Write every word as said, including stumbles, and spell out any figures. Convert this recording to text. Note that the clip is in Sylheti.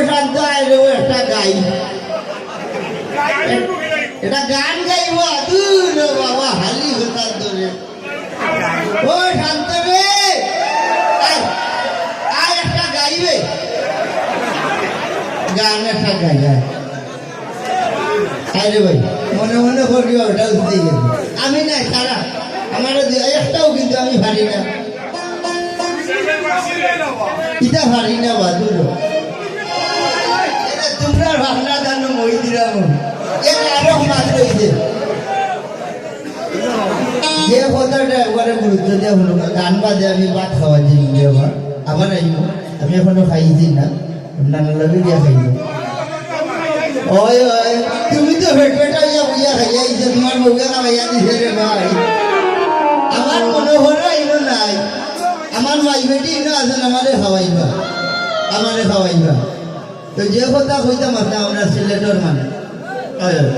শান্ত, আয় রে, ও একটা গাই। এটা গান গাইবো? দূর রে বাবা, হালি হতার ধরে। ও শান্ত রে, আয়, আয় একটা গাইবে। গান একটা গাই, আয়। আরে ভাই, মনে মনে করি ওটা উঠতে গেল। আমি না, সারা আমার একটাও কিন্তু আমি পারি না। ইটা পারি না, বাদুর। তোমরা ভাবনা জানো, মই দিলাম। এক আরো মাত রয়েছে। যে কথাটা একবারে গুরুত্ব দিয়া হুনো, গান বাদে আমি ভাত খাওয়া দিন আমার। আবার আইব, আমি এখনো খাইছি না, নানা লগে গিয়া খাইব। ওই, ওই, তুমি তো পেট পেটা হইয়া বইয়া খাইয়া আইছো, তোমার বউকে খাওয়াইয়া দিছে রে ভাই। আমার মনে হয় ইনো নাই, আমার মাই বেটি ইনো আছেন, আমারে খাওয়াইবা, আমারে খাওয়াইবা। তো যে কথা কইতাম আপনি, আমরা সিলেটর মানে, ওই, ওই।